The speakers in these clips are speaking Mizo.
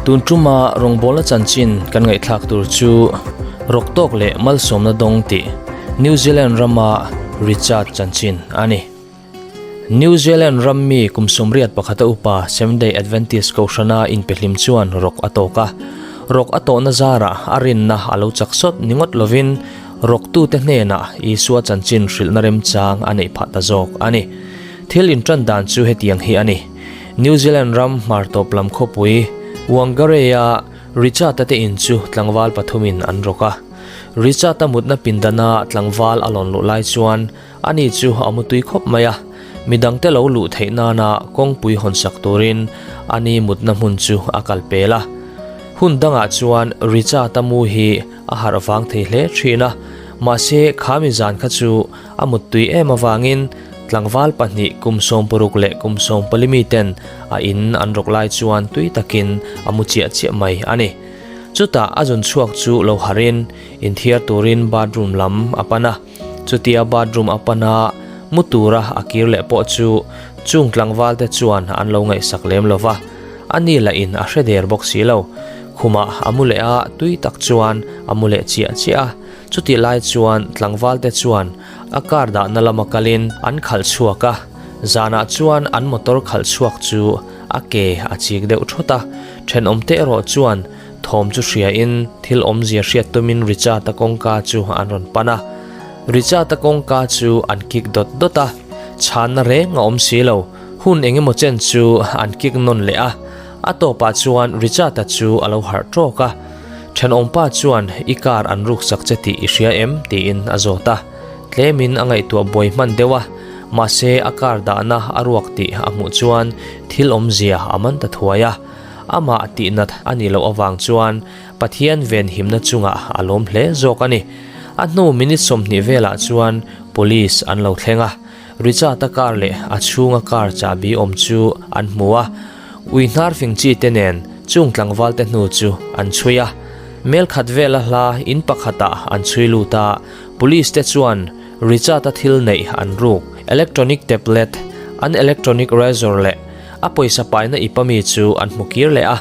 Tun tuma rawngbawlna chanchin kan ngaihthlak tur chu rawk tawk leh malsawmna dawng tih New Zealand rama Richard chanchin a ni. New Zealand ram mi kum 81 a upa Seventh-day Adventist Kohhrana inpehlim chuan rawk a tawk a. Rawk a tawhna zarah a rinna a lo chak sawt ni ngawt lovin rawktute hnenah Isua chanchin hrilhna remchang a neih phah ta zawk a ni. Thil intan dan chu hetiang hi a ni. New Zealand ram hmar tawp lam khawpui Whangarei-a Richard-a te in chu tlangval pathumin an rawk a. Richard-a mutna pindana tlangval a lawn luh lai chuan ani chu a mutui khawp mai a, midangte lo luh theih nana kawngpui hawnsak turin ani mutna hmun chu a kal pel a. Hun dangah chuan Richard-a mu hi a harh vang thei hle thin a, mahse khami zan kha chu a muttui em avangin tlangval pahnih kum 60 leh kum 14 mi ten a in an rawk lai chuan tui takin a mu chiah chiah mai a ni. Chutah a zun chhuak chu lo harhin inthiar turin bathroom lam a pan a. Chutia bathroom a pan a, mu tura a kir leh pawh chu chung tlangval te chuan an lo ngaihsak lem lo va, a ni lah in a hre der bawk si lo. Khumah a mu leh a, tui tak chuan a mu leh chiah chiah a. Chutih lai chuan tlangval te chuan a car dahna lama kalin an khalh chhuak a, zanah chuan an motor khalh chhuak chu a ke a chik deuh thawt a, thenawm te erawh chuan Thawm chu hria in thil awmzia hriat tumin Richard-a kawngka chu an rawn pan a. Richard-a kawngka chu an kik dawt dawt a, chhanna reng a awm si lo. Hun eng emaw chen chu an kik nawn leh a, a tawpah chuan Richard-a chu a lo harh tawk a. Thenawmpa chuan i car an ruksak che tih i hria em? tiin a zawt a. Tlemin a ngaihtuah buai hman deuh a, mahse a car dahna a ruak tih a hmuh chuan thil awmzia a man ta thuai a. Amah tihnat a nih loh avang chuan Pathian venhimna chungah a lawm hle zawk a ni. A hnu minute 20 velah chuan Police an lo thleng a, Richard-a car leh a chhunga car chahbi awm chu an hmu a, ui hnar fing chi te nen chung tlangval te hnu chu an chhui a. Mel khat vela hla in pakhatah an chhui lut a, Police te chuan Richard-a thil neih an ruk, electronic tablet, an electronic razor leh A pawisa paina ipa mi chu an hmu kir leh a,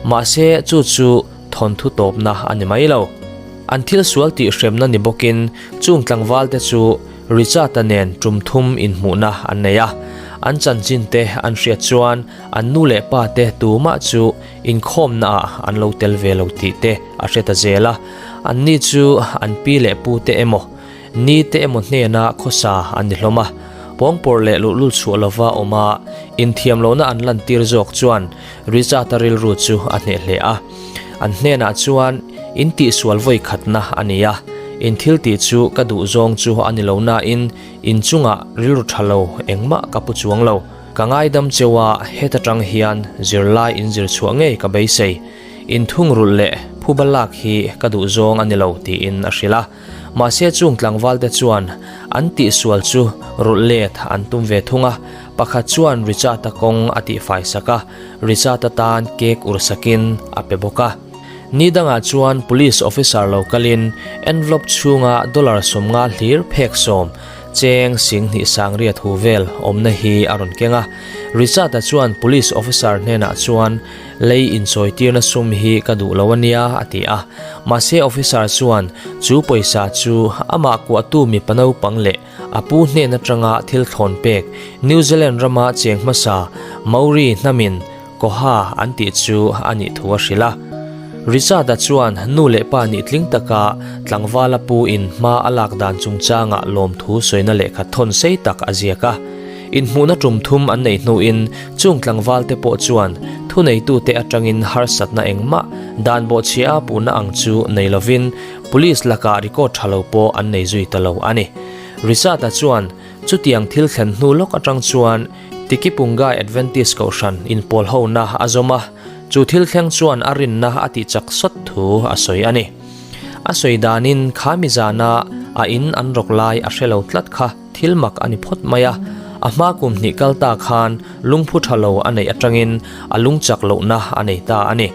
mahse chu chu thawnthu tawpna a ni mai lo. An thil sual tih hremna ni bawkin chung tlangval te chu Richard-a nen tum thum inhmuhna an nei a. An chanchin te an hriat chuan an nu leh pa te tumah chu inkhawmna ah an lo tel ve lo tih te a hre ta zel a. Anni chu an pi leh pu te emaw Ni te emaw hnena khawsa an ni hlawm a, pawngpawrh leh luhlul chhuah lova awm a, inthiam lohna an lantir zawk chuan Richard-a rilru chu a hneh hle a. An hnenah chuan in tihsual vawi khatna a ni a, in thil tih chu ka duh zawng chu a ni lo nain in chungah rilru tha lo engmah ka pu chuang lo. Ka ngaidam cheu a, heta tang hian zirlai in zir chhuah ngei ka beisei. In thungrulh leh phuba lak hi ka duh zawng a ni lo tiin a hrilh a. Mahse chung tlangval te chuan an tihsual chu rulh let an tum ve thung a, pakhat chuan Richard-a kawng a tihfai sak a, Richard-a tan cake ur sakin a pe bawk a. Ni dangah chuan police officer lo kalin envelope chhunga dollar 50 hlir phek sawm cheng 20 sangriat hu vel awmna hi a rawn keng a. Richard-a chuan police officer hnenah chuan Lei insawitirna sum hi ka duh lo a nia, a ti a. Mahse officer chuan chu pawisa chu amah kuahtu mipa naupang leh a pu hnen atanga thil thlawn pek New Zealand rama cheng hmasa Maori hnamin Koha an tih chu a nih thu a hrilh a. Richard-a chuan nu leh pa nih tling taka tlangvala pu in hma a lak dan chungchangah lawmthu sawina lehkha thawn sei tak a ziak a. Inhmuhna tum thum an neih hnuin chung tlangval te pawh chuan thuneitute atangin harsatna engmah dan bawhchhia a puhna ang chu nei lovin Police lakah record tha lo pawh an nei zui ta lo a ni. Richard-a chuan chutiang thil thlen hnu lawk atang chuan Tikipungai Adventist Kohhran inpawl hona a zawm a, chu thil thleng chuan a rinna a tihchak sawt thu a sawi a ni. A sawi danin kha mi zana a in an rawk lai a hre lo tlat kha. Thil mak a ni phawt mai a, a hma kum hnih kal ta khan lungphu tha lo a neih atangin a lung chak lohna a nei ta a ni.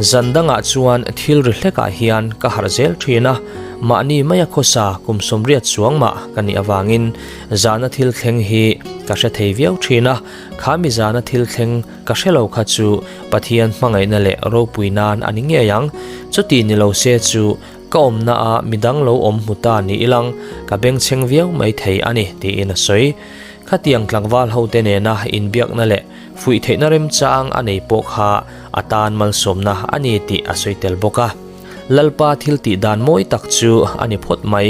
Zan dangah chuan thil ri hlekah hian ka harh zel thin a, Mahni maia khawsa kum 80 chuang mah ka nih avangin zana thil thleng hi ka hre thei viau thin a, kha mi zana thil thleng ka hre lo kha chu Pathian hmangaihna leh ropui nan a ni ngei ang. Chuti ni lo se chu ka awmna a midang lo awm hmu ta ni ilang ka bengchheng viau mai thei a ni tiin a sawi. Khatiang tlangval hote nena inbiakna leh fuih theihna remchang a nei pawh kha a tan malsawmna a ni tih a sawi tel bawk a. Lalpa thil tih dan mawi tak chu a ni phawt mai.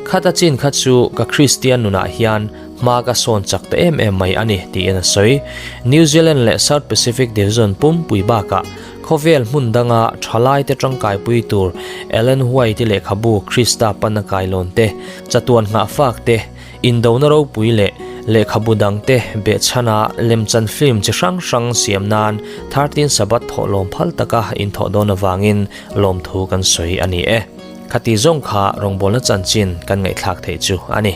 Khata chin kha chu ka Kristian nunah hian hma ka sawn chak ta em em mai a ni tiin a sawi. New Zealand leh South Pacific Division pumpui bakah khawvel hmun danga thalaite tangkaipui tur Ellen White-i lehkhabu Krista pana kailawn te, chatuan nghahfak te, Indona ropui leh lehkhabu dangte behchhana lemchan film chi hrang hrang siam nan 13 Sabbath thawhlawm phal taka inthawh dawn avangin lawmthu kan sawi a ni e. Khati zawng kha rawngbawlna chanchin kan ngaihthlak theih chu a ni.